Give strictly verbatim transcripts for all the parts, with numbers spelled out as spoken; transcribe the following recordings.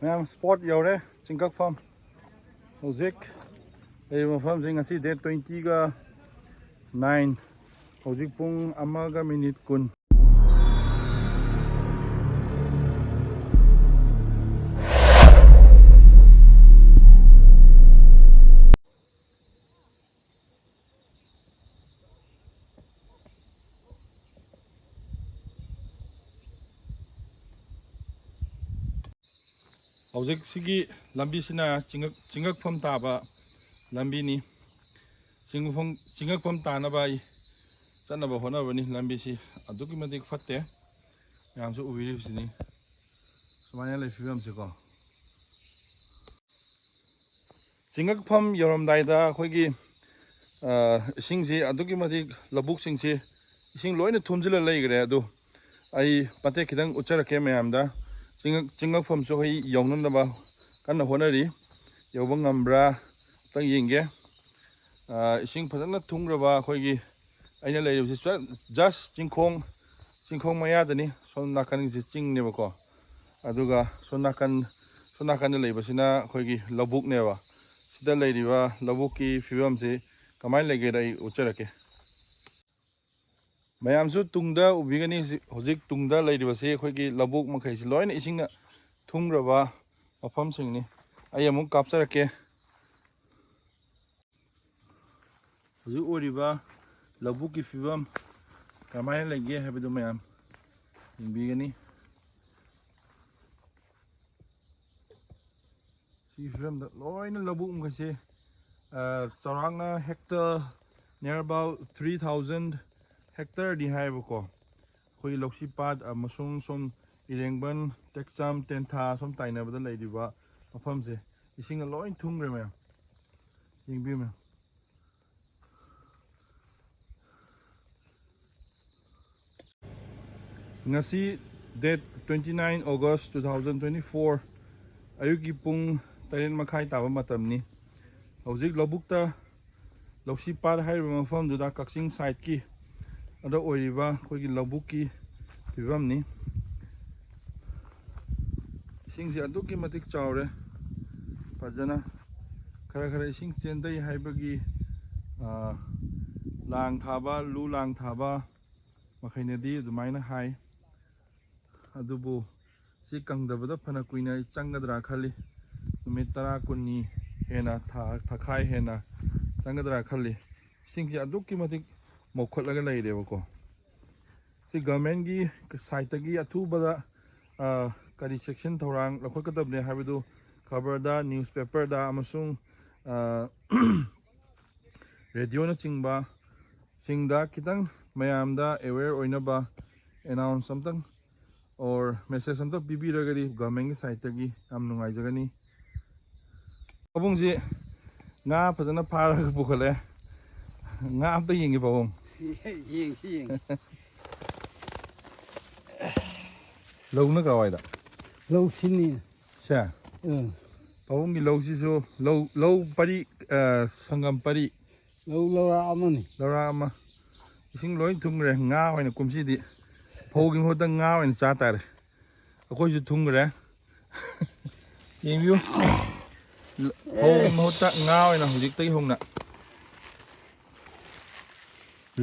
ꯃꯌꯥꯝ, ꯁ꯭ꯄꯣꯠ ꯌꯧꯔꯦ, ꯆꯤꯡꯀꯛꯐꯝ꯫ ꯍꯧꯖꯤꯛ ꯂꯩꯔꯤꯕ ꯃꯐꯝꯁꯤ ꯉꯁꯤ ꯗꯦꯠ ꯇ꯭ꯋꯦꯟꯇꯤꯒ ꯅꯥꯏꯟ, ꯍꯧꯖꯤꯛ ꯄꯨꯡ ꯑꯃꯒ ꯃꯤꯅꯤꯠ ꯀꯨꯟ꯫ ꯍꯧꯖꯤꯛꯁꯤꯒꯤ ꯂꯝꯕꯤꯁꯤꯅ ꯆꯤꯡꯉꯛ-, ꯆꯤꯡꯉꯛꯐꯝ ꯇꯥꯕ ꯂꯝꯕꯤꯅꯤ꯫ ꯆꯤꯡꯉꯛꯐꯝ, ꯆꯤꯡꯉꯛꯐꯝ ꯇꯥꯅꯕ ꯑꯩ ꯆꯠꯅꯕ ꯍꯣꯠꯅꯕꯅꯤ꯫ ꯂꯝꯕꯤꯁꯤ ꯑꯗꯨꯛꯀꯤ ꯃꯇꯤꯛ ꯐꯠꯇꯦ꯫ ꯃꯌꯥꯝꯁꯨ ꯎꯕꯤꯔꯤꯕꯁꯤꯅꯤ꯫ ꯁꯨꯃꯥꯏꯅ ꯂꯩ ꯐꯤꯕꯝꯁꯤꯀꯣ꯫ ꯆꯤꯡꯉꯛꯐꯝ ꯌꯧꯔꯝꯗꯥꯏꯗ ꯑꯩꯈꯣꯏꯒꯤ, ꯑ, ꯏꯁꯤꯡꯁꯤ ꯑꯗꯨꯛꯀꯤ ꯃꯇꯤꯛ, ꯂꯧꯕꯨꯛꯁꯤꯡꯁꯤ ꯏꯁꯤꯡ ꯂꯣꯏꯅ ꯊꯨꯝꯖꯤꯜꯂ ꯂꯩꯈ꯭ꯔꯦ꯫ ꯑꯗꯨ ꯑꯩ ꯃꯇꯦꯛ ꯈꯤꯇꯪ ꯎꯠꯆꯔꯛꯀꯦ ꯃꯌꯥꯝꯗ꯫ ꯆꯤꯡꯉꯛ-, ꯆꯤꯡꯉꯛꯐꯝꯁꯨ ꯑꯩ ꯌꯧꯅꯅꯕ ꯀꯟꯅ ꯍꯣꯠꯅꯔꯤ꯫ ꯌꯧꯕ ꯉꯝꯕ꯭ꯔꯥ ꯑꯝꯇꯪ ꯌꯦꯡꯒꯦ꯫ ꯑ, ꯏꯁꯤꯡ ꯐꯖꯅ ꯊꯨꯝꯈ꯭ꯔꯕ ꯑꯩꯈꯣꯏꯒꯤ, ꯑꯩꯅ ꯂꯩꯔꯤꯕꯁꯤ ꯖ-, ꯖꯁ ꯆꯤꯡꯈꯣꯡ, ꯆꯤꯡꯈꯣꯡ ꯃꯌꯥꯗꯅꯤ꯫ ꯁꯣꯝ ꯅꯥꯀꯟꯒꯤꯁꯤ ꯆꯤꯡꯅꯦꯕꯀꯣ꯫ ꯑꯗꯨꯒ ꯁꯣꯝ ꯅꯥꯀꯟ, ꯁꯣꯝ ꯅꯥꯀꯟꯗ ꯂꯩꯕꯁꯤꯅ ꯑꯩꯈꯣꯏꯒꯤ ꯂꯧꯕꯨꯛꯅꯦꯕ꯫ ꯁꯤꯗ ꯂꯩꯔꯤꯕ ꯂꯧꯕꯨꯛꯀꯤ ꯐꯤꯕꯝꯁꯤ ꯀꯃꯥꯏꯅ ꯂꯩꯒꯦꯗ ꯑꯩ ꯎꯠꯆꯔꯛꯀꯦ꯫ ꯃꯌꯥꯝꯁꯨ ꯇꯨꯡꯗ ꯎꯕꯤꯒꯅꯤ, ꯍꯧꯖꯤꯛ, ꯍꯧꯖꯤꯛ ꯇꯨꯡꯗ ꯂꯩꯔꯤꯕꯁꯤ ꯑꯩꯈꯣꯏꯒꯤ ꯂꯧꯕꯨꯛ ꯃꯈꯩꯁꯤ ꯂꯣꯏꯅ ꯏꯁꯤꯡꯅ ꯊꯨꯝꯈ꯭ꯔꯕ ꯃꯐꯝꯁꯤꯡꯅꯤ꯫ ꯑꯩ ꯑꯃꯨꯛ ꯀꯥꯞꯆꯔꯛꯀꯦ꯫ ꯍꯧꯖꯤꯛ ꯑꯣꯏꯔꯤꯕ ꯂꯧꯕꯨꯛꯀꯤ ꯐꯤꯕꯝ ꯀꯃꯥꯏꯅ ꯂꯩꯒꯦ ꯍꯥꯏꯕꯗꯨ ꯃꯌꯥꯝ ꯌꯦꯡꯕꯤꯒꯅꯤ꯫ ꯁꯤꯒꯤ ꯐꯤꯕꯝꯗ ꯂꯣꯏꯅ ꯂꯧꯕꯨꯛ ꯃꯈꯩꯁꯦ, ꯑ, ꯆꯥꯎꯔꯥꯛꯅ hectare near about three thousand hectareꯗꯤ ꯍꯥꯏꯌꯦꯕꯀꯣ꯫ ꯑꯩꯈꯣꯏꯒꯤ ꯂꯧꯁꯤ ꯄꯥꯠ ꯑꯃꯁꯨꯡ ꯁꯣꯝ ꯏꯔꯦꯡꯕꯟ, ꯇꯦꯛꯆꯝ, ꯇꯦꯟꯊꯥ ꯁꯣꯝ ꯇꯥꯏꯅꯕꯗ ꯂꯩꯔꯤꯕ ꯃꯐꯝꯁꯦ ꯏꯁꯤꯡꯅ ꯂꯣꯏ ꯊꯨꯝꯈ꯭ꯔꯦ ꯃꯌꯥꯝ꯫ ꯌꯦꯡꯕꯤꯌꯨ ꯃꯌꯥꯝ꯫ ꯉꯁꯤ date twenty nine August two thousand twenty four, ꯑꯌꯨꯛꯀꯤ ꯄꯨꯡ ꯇꯔꯦꯠ ꯃꯈꯥꯏ ꯇꯥꯕ ꯃꯇꯝꯅꯤ꯫ ꯍꯧꯖꯤꯛ ꯂꯧꯕꯨꯛꯇ, ꯂꯧꯁꯤ ꯄꯥꯠ ꯍꯥꯏꯔꯤꯕ ꯃꯐꯝꯗꯨꯗ, ꯀꯛꯆꯤꯡ sideꯀꯤ ꯑꯗ ꯑꯣꯏꯔꯤꯕ ꯑꯩꯈꯣꯏꯒꯤ ꯂꯧꯕꯨꯛꯀꯤ ꯐꯤꯕꯝꯅꯤ꯫ ꯏꯁꯤꯡꯁꯦ ꯑꯗꯨꯛꯀꯤ ꯃꯇꯤꯛ ꯆꯥꯎꯔꯦ꯫ ꯐꯖꯅ ꯈꯔ ꯈꯔ ꯏꯁꯤꯡ ꯆꯦꯟꯊꯩ ꯍꯥꯏꯕꯒꯤ, ꯑ, ꯂꯥꯡ ꯊꯥꯕ, ꯂꯨ ꯂꯥꯡ ꯊꯥꯕ ꯃꯈꯩꯅꯗꯤ ꯑꯗꯨꯃꯥꯏꯅ ꯍꯥꯏ꯫ ꯑꯗꯨꯕꯨ ꯁꯤ ꯀꯪꯗꯕꯗ ꯐꯅ ꯀꯨꯏꯅ ꯑꯩ ꯆꯪꯒꯗ꯭ꯔꯥ ꯈꯜꯂꯤ꯫ ꯅꯨꯃꯤꯠ ꯇꯔꯥ, ꯀꯨꯟꯅꯤ ꯍꯦꯟꯅ, ꯊꯥ ꯊꯥꯈꯥꯏ ꯍꯦꯟꯅ ꯆꯪꯒꯗ꯭ꯔꯥ ꯈꯜꯂꯤ꯫ ꯏꯁꯤꯡꯁꯦ ꯑꯗꯨꯛꯀꯤ ꯃꯇꯤꯛ ꯃꯧꯈꯠꯂꯒ ꯂꯩꯔꯦꯕꯀꯣ꯫ ꯁꯤ ꯒꯚꯔꯟꯃꯦꯟꯠꯀꯤ ꯁꯥꯏꯠꯇꯒꯤ ꯑꯊꯨꯕꯗ, ꯑ, ꯀꯔꯤ ꯆꯦꯛꯁꯤꯟ ꯊꯧꯔꯥꯡ ꯂꯧꯈꯠꯀꯗꯕꯅꯦ ꯍꯥꯏꯕꯗꯨ ꯈꯕꯔꯗ, ꯅ꯭ꯌꯨꯁꯄꯦꯄꯔꯗ ꯑꯃꯁꯨꯡ, ꯑ, ꯔꯦꯗꯤꯑꯣꯅꯆꯤꯡꯕ ꯁꯤꯡꯗ ꯈꯤꯇꯪ ꯃꯌꯥꯝꯗ ꯑꯦꯋꯦꯌꯔ ꯑꯣꯏꯅꯕ ꯑꯦꯅꯥꯎꯟꯁ ꯑꯝꯇꯪ ꯑꯣꯔ ꯃꯦꯁꯦꯖ ꯑꯝꯇꯪ ꯄꯤꯕꯤꯔꯒꯗꯤ ꯒꯚꯔꯟꯃꯦꯟꯠꯀꯤ ꯁꯥꯏꯠꯇꯒꯤ ꯌꯥꯝ ꯅꯨꯡꯉꯥꯏꯖꯒꯅꯤ꯫ ꯄꯥꯕꯨꯡꯁꯤ ꯉꯥ ꯐꯖꯅ ꯐꯥꯔꯒ ꯄꯨꯈꯠꯂꯦ꯫ ꯉꯥ ꯑꯝꯇ ꯌꯦꯡꯒꯦ ꯄꯥꯕꯨꯡ꯫ ꯌꯦꯡꯁꯤ ꯌꯦꯡꯁꯤ꯫ ꯂꯧꯅ ꯀꯋꯥꯏꯗ? ꯂꯧ ꯁꯤꯅꯤ꯫ ꯁꯦ, ꯎꯝ꯫ ꯄꯥꯕꯨꯡꯒꯤ ꯂꯧꯁꯤꯁꯨ ꯂꯧ, ꯂꯧ ꯄꯔꯤ, ꯑ, ꯁꯪꯒꯝ ꯄꯔꯤ꯫ ꯂꯧ ꯂꯧꯔꯥꯛ ꯑꯃꯅꯤ꯫ ꯂꯧꯔꯥꯛ ꯑꯃ꯫ ꯏꯁꯤꯡ ꯂꯣꯏ ꯊꯨꯝꯈ꯭ꯔꯦ꯫ ꯉꯥ ꯑꯣꯏꯅ ꯀꯨꯝꯁꯤꯗꯤ ꯐꯧꯒꯤ ꯃꯍꯨꯠꯇ ꯉꯥ ꯑꯣꯏꯅ ꯆꯥ ꯇꯥꯔꯦ꯫ ꯑꯩꯈꯣꯏꯁꯨ ꯊꯨꯝꯈ꯭ꯔꯦ꯫ ꯌꯦꯡꯕꯤꯌꯨ꯫ ꯐꯧꯒꯤ ꯃꯍꯨꯠꯇ ꯉꯥ ꯑꯣꯏꯅ ꯍꯧꯖꯤꯛꯇꯒꯤ ꯍꯧꯅ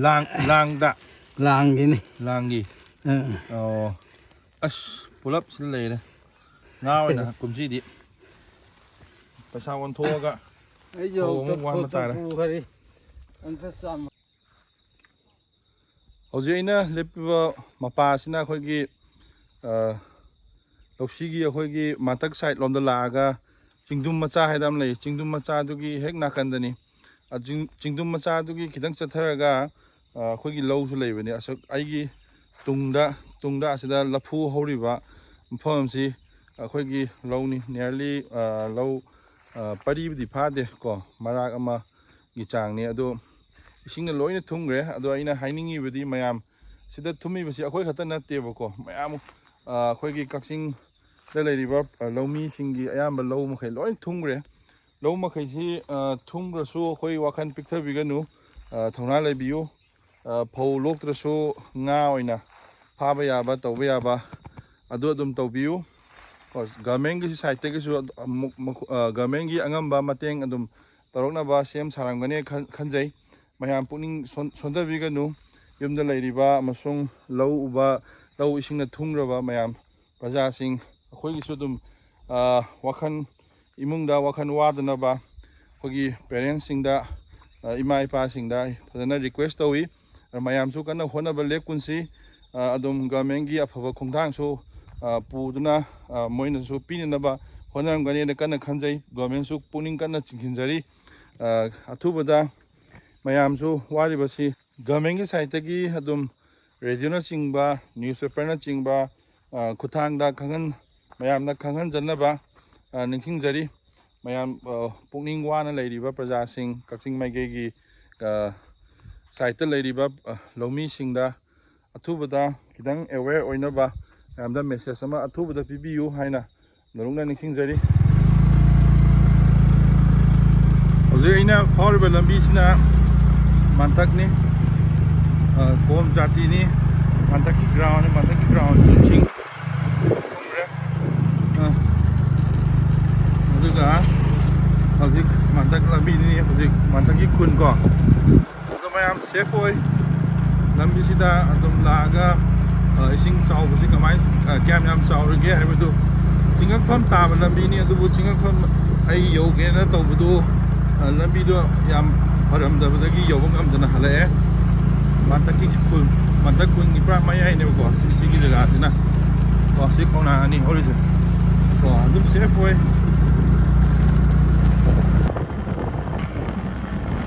ꯂꯥꯡ-, ꯂꯥꯡꯗ꯫ ꯂꯥꯡꯒꯤꯅꯤ꯫ ꯂꯥꯡꯒꯤ꯫ ꯑꯥ꯫ ꯑꯣ꯫ ꯑꯁ, ꯄꯨꯂꯞ ꯁꯤꯗ ꯂꯩꯔꯦ꯫ ꯉꯥ ꯑꯣꯏꯅ ꯀꯨꯝꯁꯤꯗꯤ ꯄꯩꯁꯥ ꯑꯣꯟꯊꯣꯛꯑꯒ ꯑꯩꯁꯨ ꯐꯧ ꯑꯃꯨꯛ ꯑꯝꯇ ꯋꯥꯟꯕ ꯇꯥꯔꯦ꯫ ꯄꯨꯈꯔꯤ꯫ ꯑꯝꯇ ꯆꯥꯝꯃ꯫ ꯍꯧꯖꯤꯛ ꯑꯩꯅ ꯂꯦꯞꯄꯤꯕ ꯃꯄꯥ ꯑꯁꯤꯅ ꯑꯩꯈꯣꯏꯒꯤ, ꯑ, ꯂꯧꯁꯤꯒꯤ ꯑꯩꯈꯣꯏꯒꯤ ꯃꯊꯛ ꯁꯥꯏꯠ ꯂꯣꯝꯗ ꯂꯥꯛꯑꯒ ꯆꯤꯡꯗꯨꯝ ꯃꯆꯥ ꯍꯥꯏꯗꯅ ꯑꯃ ꯂꯩ꯫ ꯆꯤꯡꯗꯨꯝ ꯃꯆꯥꯗꯨꯒꯤ ꯍꯦꯛ ꯅꯥꯀꯟꯗꯅꯤ꯫ ꯑ, ꯆꯤꯡ-, ꯆꯤꯡꯗꯨꯝ ꯃꯆꯥꯗꯨꯒꯤ ꯈꯤꯇꯪ ꯆꯠꯊꯔꯒ, ꯑ, ꯑꯩꯈꯣꯏꯒꯤ ꯂꯧꯁꯨ ꯂꯩꯕꯅꯤ꯫ ꯑꯁꯨꯛ ꯑꯩꯒꯤ ꯇꯨꯡꯗ, ꯇꯨꯡꯗ ꯑꯁꯤꯗ ꯂꯐꯨ ꯍꯧꯔꯤꯕ ꯃꯐꯝ ꯑꯁꯤ ꯑꯩꯈꯣꯏꯒꯤ ꯂꯧꯅꯤ꯫ Nearly, ꯑ, ꯂꯧ, ꯑ, ꯄꯔꯤꯕꯨꯗꯤ ꯐꯥꯗꯦ ꯀꯣ, ꯃꯔꯥꯛ ꯑꯃꯒꯤ ꯆꯥꯡꯅꯤ꯫ ꯑꯗꯣ ꯏꯁꯤꯡꯅ ꯂꯣꯏꯅ ꯊꯨꯝꯈ꯭ꯔꯦ꯫ ꯑꯗꯣ ꯑꯩꯅ ꯍꯥꯏꯅꯤꯡꯉꯤꯕꯗꯤ ꯃꯌꯥꯝ ꯁꯤꯗ ꯊꯨꯝꯃꯤꯕꯁꯤ ꯑꯩꯈꯣꯏ ꯈꯛꯇ ꯅꯠꯇꯦꯕꯀꯣ, ꯃꯌꯥꯝ, ꯑ, ꯑꯩꯈꯣꯏꯒꯤ ꯀꯛꯆꯤꯡꯗ ꯂꯩꯔꯤꯕ, ꯑ, ꯂꯧꯃꯤꯁꯤꯡꯒꯤ ꯑꯌꯥꯝꯕ ꯂꯧ ꯃꯈꯩ ꯂꯣꯏ ꯊꯨꯝꯈ꯭ꯔꯦ꯫ ꯂꯧ ꯃꯈꯩꯁꯤ, ꯑ, ꯊꯨꯝꯈ꯭ꯔꯁꯨ ꯑꯩꯈꯣꯏ ꯋꯥꯈꯜ ꯄꯤꯛꯊꯕꯤꯒꯅꯨ, ꯑ, ꯊꯧꯅꯥ ꯂꯩꯕꯤꯌꯨ꯫ ꯑ, ꯐꯧ ꯂꯣꯛꯇ꯭ꯔꯁꯨ ꯉꯥ ꯑꯣꯏꯅ ꯐꯥꯕ ꯌꯥꯕ, ꯇꯧꯕ ꯌꯥꯕ ꯑꯗꯨ ꯑꯗꯨꯝ ꯇꯧꯕꯤꯌꯨ꯫ ꯒꯚꯔꯟꯃꯦꯟꯒꯤ ꯁꯥꯏꯠꯇꯒꯤꯁꯨ ꯑꯃꯨꯛ ꯃꯈꯣ-, ꯑ, ꯒꯚꯔꯟꯃꯦꯟꯒꯤ ꯑꯉꯝꯕ ꯃꯇꯦꯡ ꯑꯗꯨꯝ ꯇꯧꯔꯛꯅꯕ ꯁꯦꯝ ꯁꯥꯔꯝꯒꯅꯤ ꯈꯟ-, ꯈꯟꯖꯩ꯫ ꯃꯌꯥꯝ ꯄꯨꯛꯅꯤꯡ ꯁꯣꯟ-, ꯁꯣꯟꯊꯕꯤꯒꯅꯨ꯫ ꯌꯨꯝꯗ ꯂꯩꯔꯤꯕ ꯑꯃꯁꯨꯡ ꯂꯧ ꯎꯕ, ꯂꯧ ꯏꯁꯤꯡꯅ ꯊꯨꯝꯈ꯭ꯔꯕ ꯃꯌꯥꯝ ꯄ꯭ꯔꯖꯥꯁꯤꯡ, ꯑꯩꯈꯣꯏꯒꯤꯁꯨ ꯑꯗꯨꯝ, ꯑ, ꯋꯥꯈꯜ, ꯏꯃꯨꯡꯗ ꯋꯥꯈꯜ ꯋꯥꯗꯅꯕ ꯑꯩꯈꯣꯏꯒꯤ ꯄꯦꯔꯦꯟꯁꯁꯤꯡꯗ, ꯑ, ꯏꯃꯥ ꯏꯄꯥꯁꯤꯡꯗ ꯐꯖꯅ ꯔꯤꯀ꯭ꯋꯦꯁ ꯇꯧꯏ꯫ ꯑ, ꯃꯌꯥꯝꯁꯨ ꯀꯟꯅ ꯍꯣꯠꯅꯕ ꯂꯦꯞꯀꯨꯟꯁꯤ꯫ ꯑ, ꯑꯗꯨꯝ ꯒꯚꯔꯟꯃꯦꯟꯒꯤ ꯑꯐꯕ ꯈꯣꯡꯊꯥꯡꯁꯨ, ꯑ, ꯄꯨꯗꯨꯅ, ꯑ, ꯃꯣꯏꯅꯁꯨ ꯄꯤꯅꯅꯕ ꯍꯣꯠꯅꯔꯝꯒꯅꯤꯅ ꯀꯟꯅ ꯈꯟꯖꯩ꯫ ꯒꯚꯔꯟꯃꯦꯟꯁꯨ ꯄꯨꯛꯅꯤꯡ ꯀꯟꯅ ꯆꯤꯡꯁꯤꯟꯖꯔꯤ꯫ ꯑ, ꯑꯊꯨꯕꯗ ꯃꯌꯥꯝꯁꯨ ꯋꯥꯔꯤꯕꯁꯤ ꯒꯚꯔꯟꯃꯦꯟꯒꯤ ꯁꯥꯏꯠꯇꯒꯤ ꯑꯗꯨꯝ ꯔꯦꯗꯤꯑꯣꯅꯆꯤꯡꯕ, ꯅ꯭ꯌꯨꯁꯄꯦꯄꯔꯅꯆꯤꯡꯕ, ꯑ, ꯈꯨꯠꯊꯥꯡꯗ ꯈꯪꯍꯟ-, ꯃꯌꯥꯝꯅ ꯈꯪꯍꯟꯖꯅꯕ, ꯑ, ꯅꯤꯡꯁꯤꯡꯖꯔꯤ꯫ ꯃꯌꯥꯝ, ꯑ, ꯄꯨꯛꯅꯤꯡ ꯋꯥꯅ ꯂꯩꯔꯤꯕ ꯄ꯭ꯔꯖꯥꯁꯤꯡ, ꯀꯛꯆꯤꯡ ꯃꯥꯏꯀꯩꯒꯤ, ꯑ, ꯁꯥꯏꯠꯇ ꯂꯩꯔꯤꯕ, ꯑ, ꯂꯧꯃꯤꯁꯤꯡꯗ ꯑꯊꯨꯕꯗ ꯈꯤꯇꯪ ꯑꯦꯋꯦꯌꯔ ꯑꯣꯏꯅꯕ ꯃꯌꯥꯝꯗ ꯃꯦꯁꯦꯖ ꯑꯃ ꯑꯊꯨꯕꯗ ꯄꯤꯕꯤꯌꯨ ꯍꯥꯏꯅ ꯅꯧꯅ ꯅꯤꯡꯁꯤꯡꯖꯔꯤ꯫ ꯍꯧꯖꯤꯛ ꯑꯩꯅ ꯐꯥꯎꯔꯤꯕ ꯂꯝꯕꯤꯁꯤꯅ ꯃꯥꯟꯇꯛꯅꯤ, ꯑ, ꯀꯣꯝ ꯖꯥꯇꯤꯅꯤ꯫ ꯃꯥꯟꯇꯛꯀꯤ ꯒ꯭ꯔꯥꯎꯟ, ꯃꯥꯟꯇꯛꯀꯤ ꯒ꯭ꯔꯥꯎꯟꯁꯨ ꯏꯁꯤꯡ ꯊꯨꯝꯈ꯭ꯔꯦ꯫ ꯑ, ꯑꯗꯨꯒ ꯍꯧꯖꯤꯛ ꯃꯥꯟꯇꯛ ꯂꯝꯕꯤꯅꯤ, ꯍꯧꯖꯤꯛ ꯃꯥꯟꯇꯛꯀꯤ ꯈꯨꯟ ꯀꯣ꯫ ꯑꯗꯣ ꯃꯌꯥꯝ ꯁꯦꯐ ꯑꯣꯏ꯫ ꯂꯝꯕꯤꯁꯤꯗ ꯑꯗꯨꯝ ꯂꯥꯛꯑꯒ, ꯑ, ꯏꯁꯤꯡ ꯆꯥꯎꯕꯁꯤ ꯀꯃꯥꯏꯅ, ꯑ, ꯀꯌꯥꯝ ꯌꯥꯝ ꯆꯥꯎꯔꯤꯒꯦ ꯍꯥꯏꯕꯗꯨ ꯆꯤꯡꯉꯛꯐꯝ ꯇꯥꯕ ꯂꯝꯕꯤꯅꯤ, ꯑꯗꯨꯕꯨ ꯆꯤꯡꯉꯛꯐꯝ ꯑꯩ ꯌꯧꯒꯦꯅ ꯇꯧꯕꯗꯨ, ꯑ, ꯂꯝꯕꯤꯗꯣ ꯌꯥꯝ ꯐꯔꯝꯗꯕꯗꯒꯤ ꯌꯧꯕ ꯉꯝꯗꯅ ꯍꯜꯂꯛꯑꯦ꯫ ꯃꯥꯟꯇꯛꯀꯤ ꯈꯨꯜ, ꯃꯥꯟꯇꯛ ꯈꯨꯜꯒꯤ ꯄꯨꯔꯥ ꯃꯌꯥꯏꯅꯦꯕꯀꯣ, ꯁꯤ-, ꯁꯤꯒꯤ ꯖꯒꯥꯁꯤꯅ꯫ ꯀꯣ, ꯁꯤ ꯈꯣꯡꯅꯥꯡ ꯑꯅꯤ ꯍꯧꯔꯤꯁꯦ꯫ ꯀꯣ, ꯑꯗꯨꯝ ꯁꯦꯐ ꯑꯣꯏ꯫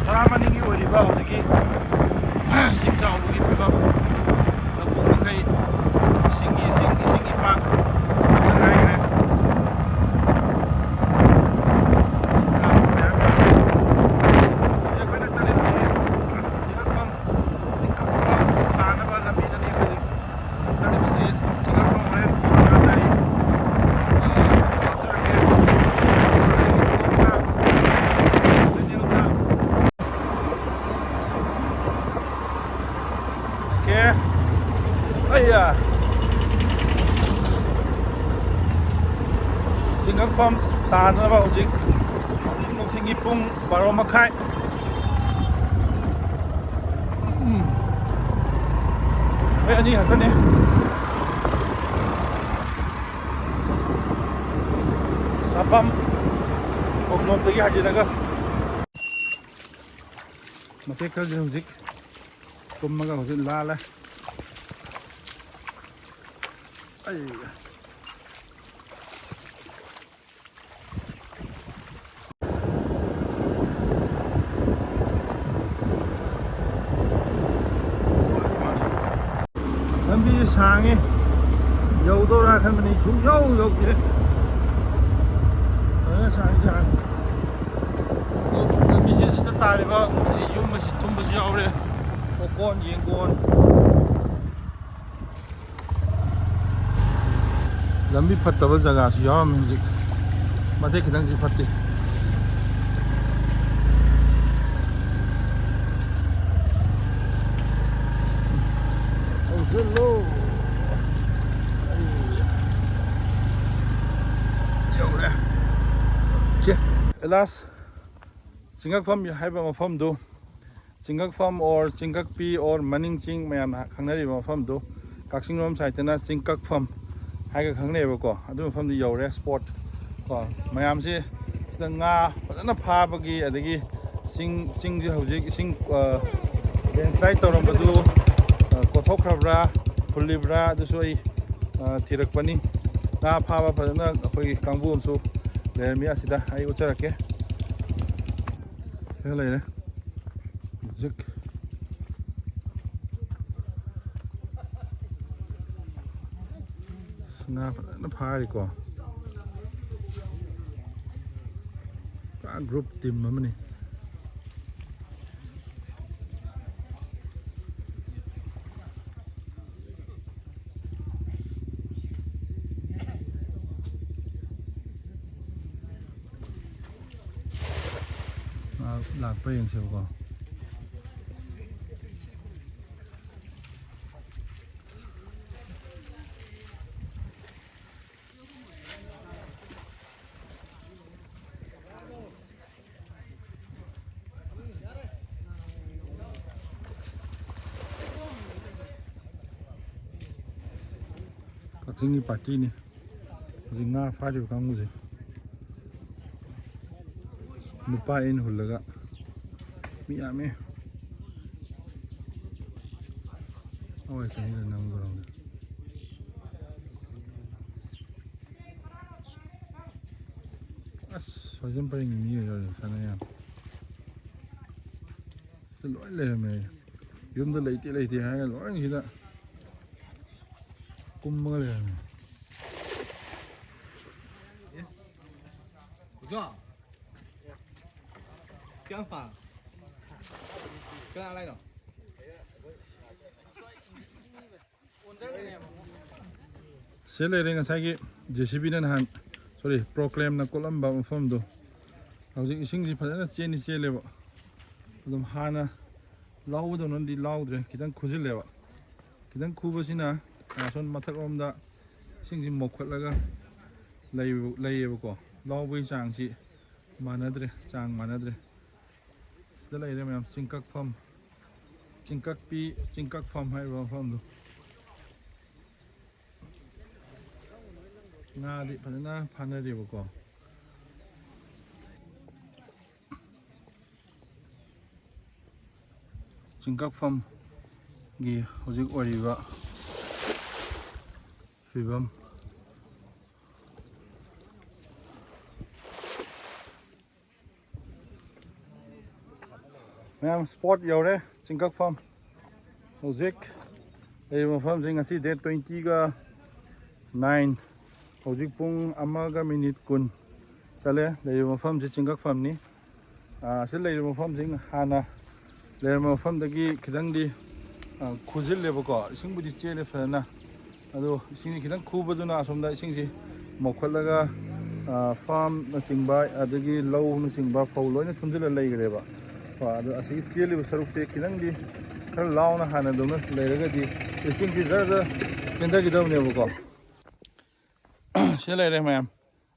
ꯁꯔꯥ ꯃꯅꯤꯡꯒꯤ ꯑꯣꯏꯔꯤꯕ ꯍꯧꯖꯤꯛꯀꯤ ꯏꯁꯤꯡ ꯆꯥꯎꯕꯒꯤ ꯐꯤꯕꯝ, ꯂꯧꯕꯨꯛ ꯃꯈꯩ ꯏꯁꯤꯡꯒꯤ, ꯏꯁꯤꯡ, ꯏꯁꯤꯡ ꯏꯄꯥꯛ ꯉꯥꯛꯇ ꯉꯥꯏꯈ꯭ꯔꯦ꯫ ꯊꯥꯕꯁꯨ ꯃꯌꯥꯝ ꯌꯥꯎꯔꯦ꯫ ꯍꯧꯖꯤꯛ ꯑꯩꯈꯣꯏꯅ ꯆꯠꯂꯤꯕꯁꯤ ꯆꯤꯡꯉꯛꯐꯝ, ꯆꯤꯡꯉꯛꯐꯝ ꯇꯥꯅꯕ ꯂꯝꯕꯤꯗꯅꯤ ꯑꯩꯈꯣꯏ ꯆꯠꯂꯤꯕꯁꯤ꯫ ꯆꯤꯡꯉꯛꯐꯝ ꯍꯣꯔꯦꯟ ꯌꯧꯔꯀꯥꯟꯗ ꯑꯩ, ꯑ, ꯍꯥꯞꯆꯔꯛꯀꯦ꯫ ꯆꯦꯅꯦꯜꯗ꯫ ꯑꯣꯀꯦ꯫ ꯑꯩꯌꯥ꯫ ꯆꯤꯡꯉꯛꯐꯝ ꯇꯥꯅꯅꯕ ꯍꯧꯖꯤꯛ ꯅꯨꯡꯊꯤꯜꯒꯤ ꯄꯨꯡ ꯕꯥꯔꯣ ꯃꯈꯥꯏ꯫ ꯎꯝ꯫ ꯃꯣꯏ ꯑꯅꯤ ꯈꯛꯇꯅꯤ꯫ ꯁꯥꯄꯝ ꯈꯣꯡꯖꯣꯝꯗꯒꯤ ꯍꯥꯏꯖꯤꯜꯂꯒ ꯃꯇꯦꯛ ꯈꯔꯁꯦ ꯍꯧꯖꯤꯛ ꯀꯨꯝꯃꯒ ꯍꯧꯖꯤꯛ ꯂꯥꯜꯂꯦ꯫ ꯑꯩ ꯂꯝꯕꯤꯁꯦ ꯁꯥꯡꯉꯤ, ꯌꯧꯗꯧꯔꯥ ꯈꯟꯕꯅꯤ, ꯁꯨꯝ ꯌꯧ ꯌꯧꯗꯦ꯫ ꯐꯖꯅ ꯁꯥꯡꯉꯤ, ꯁꯥꯡꯉꯤ꯫ ꯑꯗꯣ ꯂꯝꯕꯤꯁꯦ ꯁꯤꯗ ꯇꯥꯔꯤꯕ ꯌꯨꯝ ꯑꯁꯤ ꯊꯨꯝꯕꯁꯨ ꯌꯥꯎꯔꯦ꯫ ꯑꯣꯀꯣꯟ ꯌꯦꯡꯒꯣꯟ꯫ ꯂꯝꯕꯤ ꯐꯠꯇꯕ ꯖꯒꯥꯁꯨ ꯌꯥꯎꯔꯝꯃꯤ ꯍꯧꯖꯤꯛ꯫ ꯃꯇꯦꯛ ꯈꯤꯇꯪꯁꯤ ꯐꯠꯇꯦ꯫ ꯍꯧꯖꯤꯜꯂꯨ꯫ ꯑꯩ ꯌꯧꯔꯦ꯫ ꯁꯦ, ꯑꯦꯂꯥꯁ, ꯆꯤꯡꯉꯛꯐꯝ ꯍꯥꯏꯕ ꯃꯐꯝꯗꯨ, ꯆꯤꯡꯉꯛꯐꯝ or ꯆꯤꯡꯀꯛꯄꯤ or ꯃꯅꯤꯡ ꯆꯤꯡ ꯃꯌꯥꯝꯅ ꯈꯪꯅꯔꯤꯕ ꯃꯐꯝꯗꯨ, ꯀꯛꯆꯤꯡꯔꯣꯝ ꯁꯥꯏꯠꯇꯅ ꯆꯤꯡꯀꯛꯐꯝ ꯍꯥꯏꯔꯒ ꯈꯪꯅꯩꯑꯕꯀꯣ꯫ ꯑꯗꯨ ꯃꯐꯝꯗꯨ ꯌꯧꯔꯦ, spot ꯀꯣ꯫ ꯃꯌꯥꯝꯁꯦ ꯁꯤꯗ ꯉꯥ ꯐꯖꯅ ꯐꯥꯕꯒꯤ, ꯑꯗꯒꯤ ꯆꯤꯡ, ꯆꯤꯡꯁꯦ ꯍꯧꯖꯤꯛ ꯏꯁꯤꯡ, ꯑ, landslide ꯇꯧꯔꯝꯕꯗꯨ, ꯑ, ꯀꯣꯊꯣꯛꯈ꯭ꯔꯕ꯭ꯔꯥ, ꯐꯨꯜꯂꯤꯕ꯭ꯔꯥ, ꯑꯗꯨꯁꯨ ꯑꯩ, ꯑ, ꯊꯤꯔꯛꯄꯅꯤ꯫ ꯉꯥ ꯐꯥꯕ ꯐꯖꯅ ꯑꯩꯈꯣꯏꯒꯤ ꯀꯥꯡꯕꯨ ꯑꯃꯁꯨ ꯂꯩꯔꯝꯃꯤ ꯑꯁꯤꯗ, ꯑꯩ ꯎꯠꯆꯔꯛꯀꯦ꯫ ꯁꯤꯗ ꯂꯩꯔꯦ꯫ ꯍꯧꯖꯤꯛ ꯉꯥ ꯐꯖꯅ ꯐꯥꯔꯤꯀꯣ꯫ ꯄꯨꯔꯥ group team ꯑꯃꯅꯤ꯫ ꯃꯥ ꯂꯥꯛꯄ꯭ꯔꯥ ꯌꯦꯡꯁꯦꯕꯀꯣ꯫ ꯅꯪꯒꯤ ꯄꯥꯔꯇꯤꯅꯤ꯫ ꯍꯧꯖꯤꯛ ꯉꯥ ꯐꯥꯔꯤꯕ ꯀꯥꯡꯕꯨꯁꯦ ꯅꯨꯄꯥ ꯑꯩꯅ ꯍꯨꯜꯂꯒ ꯃꯤ ꯌꯥꯝꯃꯦ꯫ ꯍꯣꯏ, ꯆꯍꯤꯗ ꯅꯪ ꯇꯧꯔꯝꯃꯦ꯫ ꯑꯁ, ꯍꯣꯏꯖꯝ ꯄꯔꯤꯡꯒꯤ ꯃꯤ ꯑꯣꯏꯔ ꯁꯥꯟꯅ ꯌꯥꯝ꯫ ꯁꯤꯗ ꯂꯣꯏ ꯂꯩꯔꯝꯃꯦ꯫ ꯌꯨꯝꯗ ꯂꯩꯇꯦ ꯂꯩꯇꯦ ꯍꯥꯏꯔꯒ ꯂꯣꯏ ꯁꯤꯗ ꯀꯨꯝꯃꯒ ꯂꯩꯔꯝꯃꯦ꯫ ꯀꯌꯥꯝ ꯄꯥ? ꯀꯅꯥ ꯂꯥꯏꯅꯣ? ꯁꯤ ꯂꯩꯔꯦ ꯉꯁꯥꯏꯒꯤ ꯖꯦ ꯁꯤ ꯕꯤꯅ ꯅꯍꯥꯟ, ꯁꯣꯔꯤ, ꯄ꯭ꯔꯣꯀ꯭ꯂꯦꯝꯅ ꯀꯣꯠꯂꯝꯕ ꯃꯐꯝꯗꯣ꯫ ꯍꯧꯖꯤꯛ ꯏꯁꯤꯡꯁꯤ ꯐꯖꯅ ꯆꯦꯟꯗꯤ ꯆꯦꯜꯂꯦꯕ꯫ ꯑꯗꯨꯝ ꯍꯥꯟꯅ ꯂꯥꯎꯕꯗꯧꯅꯗꯤ ꯂꯥꯎꯗ꯭ꯔꯦ, ꯈꯤꯇꯪ ꯈꯨꯖꯤꯜꯂꯦꯕ꯫ ꯈꯤꯇꯪ ꯈꯨꯕꯁꯤꯅ ꯑꯁꯣꯝ ꯃꯊꯛꯂꯣꯝꯗ ꯏꯁꯤꯡꯁꯤ ꯃꯣꯛꯈꯠꯂꯒ ꯂꯩꯕ-, ꯂꯩꯌꯦꯕꯀꯣ꯫ ꯂꯥꯎꯕꯒꯤ ꯆꯥꯡꯁꯤ ꯃꯥꯟꯅꯗ꯭ꯔꯦ, ꯆꯥꯡ ꯃꯥꯟꯅꯗ꯭ꯔꯦ꯫ ꯁꯤꯗ ꯂꯩꯔꯦ ꯃꯌꯥꯝ, ꯆꯤꯡꯀꯛꯐꯝ, ꯆꯤꯡꯀꯛꯄꯤ, ꯆꯤꯡꯀꯛꯐꯝ ꯍꯥꯏꯔꯤꯕ ꯃꯐꯝꯗꯣ꯫ ꯉꯥꯗꯤ ꯐꯖꯅ ꯐꯥꯅꯔꯤꯕꯀꯣ꯫ ꯆꯤꯡꯀꯛꯐꯝꯒꯤ ꯍꯧꯖꯤꯛ ꯑꯣꯏꯔꯤꯕ ꯐꯤꯕꯝ꯫ ꯃꯌꯥꯝ, ꯁ꯭ꯄꯣꯠ ꯌꯧꯔꯦ, ꯆꯤꯡꯀꯛꯐꯝ꯫ ꯍꯧꯖꯤꯛ ꯂꯩꯔꯤꯕ ꯃꯐꯝꯁꯤ ꯉꯁꯤ ꯗꯦꯠ ꯇ꯭ꯋꯦꯟꯇꯤꯒ ꯅꯥꯏꯟ, ꯍꯧꯖꯤꯛ ꯄꯨꯡ ꯑꯃꯒ ꯃꯤꯅꯤꯠ ꯀꯨꯟ ꯆꯠꯂꯦ꯫ ꯂꯩꯔꯤꯕ ꯃꯐꯝꯁꯤ ꯆꯤꯡꯀꯛꯐꯝꯅꯤ꯫ ꯑꯥ, ꯑꯁꯤ ꯂꯩꯔꯤꯕ ꯃꯐꯝꯁꯤ ꯍꯥꯟꯅ ꯂꯩꯔꯝꯕ ꯃꯐꯝꯗꯒꯤ ꯈꯤꯇꯪꯗꯤ, ꯑꯥ, ꯈꯨꯖꯤꯜꯂꯦꯕꯀꯣ꯫ ꯏꯁꯤꯡꯕꯨꯗꯤ ꯆꯦꯜꯂꯦ ꯐꯖꯅ, ꯑꯗꯣ ꯏꯁꯤꯡꯁꯤ ꯈꯤꯇꯪ ꯈꯨꯕꯗꯨꯅ ꯑꯁꯣꯝꯗ ꯏꯁꯤꯡꯁꯤ ꯃꯣꯛꯈꯠꯂꯒ, ꯑꯥ, ꯐꯥꯝꯅꯆꯤꯡꯕ ꯑꯗꯒꯤ ꯂꯧꯅꯆꯤꯡꯕ ꯐꯧ ꯂꯣꯏꯅ ꯊꯨꯝꯖꯤꯜꯂ ꯂꯩꯈ꯭ꯔꯦꯕ꯫ ꯀꯣ, ꯑꯗꯣ ꯑꯁꯤꯒꯤ ꯆꯦꯜꯂꯤꯕ ꯁꯔꯨꯛꯁꯦ ꯈꯤꯇꯪꯗꯤ ꯈꯔ ꯂꯥꯎꯅ ꯍꯥꯟꯅꯗꯧꯅ ꯂꯩꯔꯒꯗꯤ ꯏꯁꯤꯡꯁꯤ ꯖꯔ ꯖꯔ ꯆꯦꯟꯊꯈꯤꯗꯕꯅꯦꯕꯀꯣ꯫ ꯁꯤ ꯂꯩꯔꯦ ꯃꯌꯥꯝ,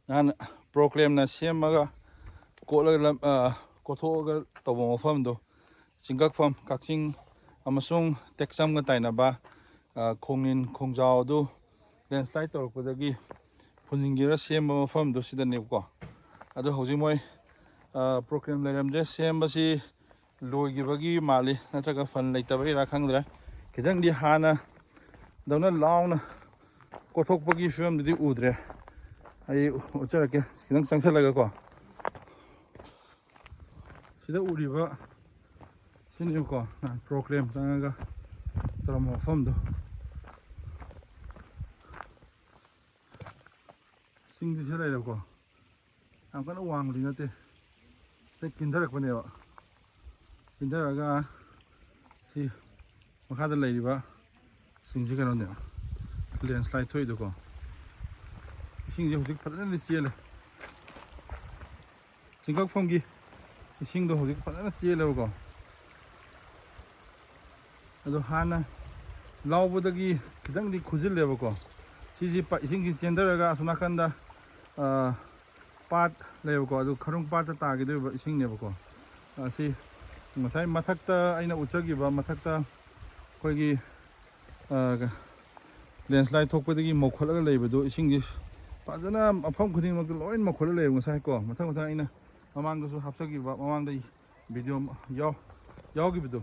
ꯅꯍꯥꯟ ꯄ꯭ꯔꯣꯀ꯭ꯂꯦꯝꯅ ꯁꯦꯝꯃꯒ ꯀꯣꯠꯂꯒ ꯂꯝ-, ꯑ, ꯀꯣꯠꯊꯣꯛꯑꯒ ꯇꯧꯕ ꯃꯐꯝꯗꯣ, ꯆꯤꯡꯀꯛꯐꯝ, ꯀꯛꯆꯤꯡ ꯑꯃꯁꯨꯡ ꯇꯦꯛꯆꯝꯒ ꯇꯥꯏꯅꯕ, ꯑ, ꯈꯣꯡꯅꯤꯟ ꯈꯣꯡꯖꯥꯎ ꯑꯗꯨ ꯂꯦꯟꯁ꯭ꯂꯥꯏꯠ ꯇꯧꯔꯛꯄꯗꯒꯤ ꯐꯨꯟꯖꯤꯟꯈꯤꯕ ꯁꯦꯝꯕ ꯃꯐꯝꯗꯣ ꯁꯤꯗꯅꯦꯕꯀꯣ꯫ ꯑꯗꯣ ꯍꯧꯖꯤꯛ ꯃꯣꯏ ꯄ꯭ꯔꯣꯒ꯭ꯔꯥꯝ ꯂꯩꯔꯝꯗ꯭ꯔꯦ, ꯁꯦꯝꯕꯁꯤ ꯂꯣꯏꯈꯤꯕꯒꯤ ꯃꯥꯜꯂꯤ, ꯅꯠꯇ꯭ꯔꯒ ꯐꯟ ꯂꯩꯇꯕꯒꯤꯔꯥ ꯈꯪꯗ꯭ꯔꯦ꯫ ꯈꯤꯇꯪꯗꯤ ꯍꯥꯟꯅꯗꯧꯅ ꯂꯥꯎꯅ ꯀꯣꯊꯣꯛꯄꯒꯤ ꯐꯤꯕꯝꯗꯨꯗꯤ ꯎꯗ꯭ꯔꯦ꯫ ꯑꯩ ꯎꯠꯆꯔꯛꯀꯦ, ꯈꯤꯇꯪ ꯆꯪꯁꯜꯂꯒꯀꯣ꯫ ꯁꯤꯗ ꯎꯔꯤꯕ ꯁꯤꯅꯦꯕꯀꯣ, ꯅꯍꯥꯟ ꯄ꯭ꯔꯣꯒ꯭ꯔꯥꯝ ꯆꯪꯉꯒ ꯇꯧꯔꯝꯕ ꯃꯐꯝꯗꯣ꯫ ꯆꯤꯡꯗꯤ ꯁꯤ ꯂꯩꯔꯦꯕꯀꯣ, ꯌꯥꯝ ꯀꯟꯅ ꯋꯥꯡꯕꯗꯤ ꯅꯠꯇꯦ꯫ ꯁꯤꯗ ꯀꯤꯟꯊꯔꯛꯄꯅꯦꯕ꯫ ꯀꯤꯟꯊꯔꯛꯑꯒ ꯁꯤ ꯃꯈꯥꯗ ꯂꯩꯔꯤꯕ ꯁꯤꯡꯁꯤ ꯀꯩꯅꯣꯅꯦꯕ, ꯂꯦꯟꯁ꯭ꯂꯥꯏꯠ ꯊꯣꯛꯏꯗꯣꯀꯣ꯫ ꯏꯁꯤꯡꯁꯦ ꯍꯧꯖꯤꯛ ꯐꯖꯅꯗꯤ ꯆꯦꯜꯂꯦ꯫ ꯆꯤꯡꯀꯛꯐꯝꯒꯤ ꯏꯁꯤꯡꯗꯣ ꯍꯧꯖꯤꯛ ꯐꯖꯅ ꯆꯦꯜꯂꯦꯕꯀꯣ꯫ ꯑꯗꯣ ꯍꯥꯟꯅ ꯂꯥꯎꯕꯗꯒꯤ ꯈꯤꯇꯪꯗꯤ ꯈꯨꯖꯤꯜꯂꯦꯕꯀꯣ꯫ ꯁꯤꯁꯤ ꯄ-, ꯏꯁꯤꯡꯁꯤ ꯆꯦꯟꯊꯔꯒ ꯑꯁꯣꯝ ꯅꯥꯀꯟꯗ, ꯑ, ꯄꯥꯠ ꯂꯩꯕꯀꯣ, ꯑꯗꯨ ꯈꯔꯨꯡ ꯄꯥꯠꯇ ꯇꯥꯈꯤꯗꯣꯏꯕ ꯏꯁꯤꯡꯅꯦꯕꯀꯣ꯫ ꯑꯁꯤ ꯉꯁꯥꯏ ꯃꯊꯛꯇ ꯑꯩꯅ ꯎꯠꯆꯈꯤꯕ, ꯃꯊꯛꯇ ꯑꯩꯈꯣꯏꯒꯤ, ꯑ, ꯂꯦꯟꯁ꯭ꯂꯥꯏꯠ ꯊꯣꯛꯄꯗꯒꯤ ꯃꯧꯈꯠꯂꯒ ꯂꯩꯕꯗꯣ, ꯏꯁꯤꯡꯁꯤ ꯐꯖꯅ ꯃꯐꯝ ꯈꯨꯗꯤꯡꯃꯛꯇ ꯂꯣꯏ ꯃꯧꯈꯠꯂ ꯂꯩꯕ ꯉꯁꯥꯏ ꯀꯣ꯫ ꯃꯊꯪ ꯃꯊꯪ ꯑꯩꯅ ꯃꯃꯥꯡꯗꯁꯨ ꯍꯥꯞꯆꯈꯤꯕ, ꯃꯃꯥꯡꯗ ꯚꯤꯗꯤꯑꯣ ꯌꯥꯎ-, ꯌꯥꯎꯈꯤꯕꯗꯣ,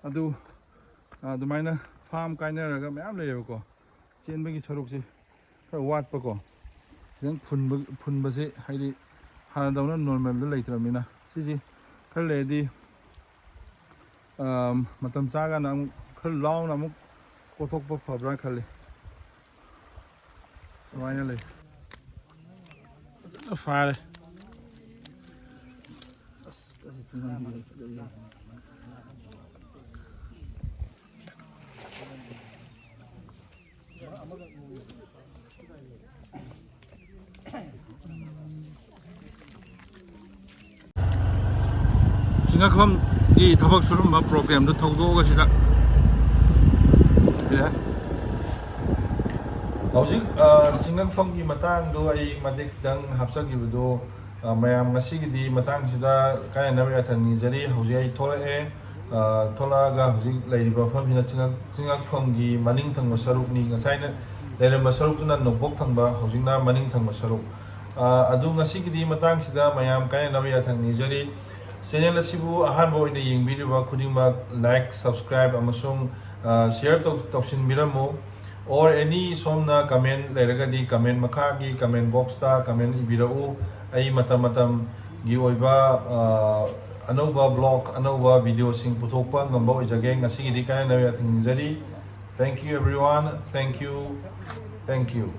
ꯑꯗꯨ, ꯑ, ꯑꯗꯨꯃꯥꯏꯅ ꯐꯥꯝ ꯀꯥꯏꯅꯔꯒ ꯃꯌꯥꯝ ꯂꯩꯌꯦꯕꯀꯣ꯫ ꯆꯦꯟꯕꯒꯤ ꯁꯔꯨꯛꯁꯦ ꯈꯔ ꯋꯥꯠꯄꯀꯣ꯫ ꯈꯤꯇꯪ ꯐꯨꯟꯕ, ꯐꯨꯟꯕꯁꯦ ꯍꯥꯏꯗꯤ ꯍꯥꯟꯅꯗꯧꯅ ꯅꯣꯔꯃꯦꯜꯗ ꯂꯩꯇ꯭ꯔꯕꯅꯤꯅ꯫ ꯁꯤꯁꯦ ꯈꯔ ꯂꯩꯔꯗꯤ, ꯑ, ꯃꯇꯝ ꯆꯥꯒꯥꯟꯗ ꯑꯃꯨꯛ ꯈꯔ ꯂꯥꯎꯅ ꯑꯃꯨꯛ ꯀꯣꯊꯣꯛꯄ ꯐꯕ꯭ꯔꯥ ꯈꯜꯂꯤ꯫ ꯁꯨꯃꯥꯏꯅ ꯂꯩ꯫ ꯐꯖꯅ ꯐꯥꯔꯦ꯫ ꯆꯤꯡꯉꯛꯐꯝꯒꯤ ꯊꯕꯛ ꯁꯨꯔꯝꯕ ꯄ꯭ꯔꯣꯒ꯭ꯔꯥꯝꯗꯨ ꯊꯧꯗꯣꯛꯑꯒ ꯁꯤꯗ ꯄꯤꯔꯦ꯫ ꯍꯧꯖꯤꯛ, ꯑ, ꯆꯤꯡꯉꯛꯐꯝꯒꯤ ꯃꯇꯥꯡꯗꯣ ꯑꯩ ꯃꯇꯦꯛ ꯈꯤꯇꯪ ꯍꯥꯞꯆꯈꯤꯕꯗꯣ, ꯑ, ꯃꯌꯥꯝ ꯉꯁꯤꯒꯤꯗꯤ ꯃꯇꯥꯡꯁꯤꯗ ꯀꯥꯏꯅꯅꯕ ꯌꯥꯊꯪ ꯅꯤꯖꯔꯤ꯫ ꯍꯧꯖꯤꯛ ꯑꯩ ꯊꯣꯛꯂꯛꯑꯦ꯫ ꯑ, ꯊꯣꯛꯂꯛꯑꯒ ꯍꯧꯖꯤꯛ ꯂꯩꯔꯤꯕ ꯃꯐꯝꯁꯤꯅ ꯆꯤꯡꯉꯛ-, ꯆꯤꯡꯉꯛꯐꯝꯒꯤ ꯃꯅꯤꯡ ꯊꯪꯕ ꯁꯔꯨꯛꯅꯤ꯫ ꯉꯁꯥꯏꯅ ꯂꯩꯔꯝꯕ ꯁꯔꯨꯛꯇꯨꯅ ꯅꯣꯡꯄꯣꯛ ꯊꯪꯕ, ꯍꯧꯖꯤꯛꯅ ꯃꯅꯤꯡ ꯊꯪꯕ ꯁꯔꯨꯛ꯫ ꯑ, ꯑꯗꯨ ꯉꯁꯤꯒꯤꯗꯤ ꯃꯇꯥꯡꯁꯤꯗ ꯃꯌꯥꯝ ꯀꯥꯏꯅꯅꯕ ꯌꯥꯊꯪ ꯅꯤꯖꯔꯤ꯫ Channel ꯑꯁꯤꯕꯨ ꯑꯍꯥꯟꯕ ꯑꯣꯏꯅ ꯌꯦꯡꯕꯤꯔꯤꯕ ꯈꯨꯗꯤꯡꯃꯛ like, subscribe ꯑꯃꯁꯨꯡ, ꯑ, share ꯇꯧ-, ꯇꯧꯁꯤꯟꯕꯤꯔꯝꯃꯨ꯫ Or any ꯁꯣꯝꯅ comment ꯂꯩꯔꯒꯗꯤ comment ꯃꯈꯥꯒꯤ comment box ꯇ comment ꯏꯕꯤꯔꯛꯎ꯫ ꯑꯩ ꯃꯇꯝ ꯃꯇꯝꯒꯤ ꯑꯣꯏꯕ, ꯑ, ꯑꯅꯧꯕ vlog, ꯑꯅꯧꯕ video ꯁꯤꯡ ꯄꯨꯊꯣꯛꯄ ꯉꯝꯕ ꯑꯣꯏꯖꯒꯦ꯫ ꯉꯁꯤꯒꯤꯗꯤ ꯀꯥꯏꯅꯅꯕ ꯌꯥꯊꯪ ꯅꯤꯖꯔꯤ꯫ Thank you everyone. Thank you. Thank you.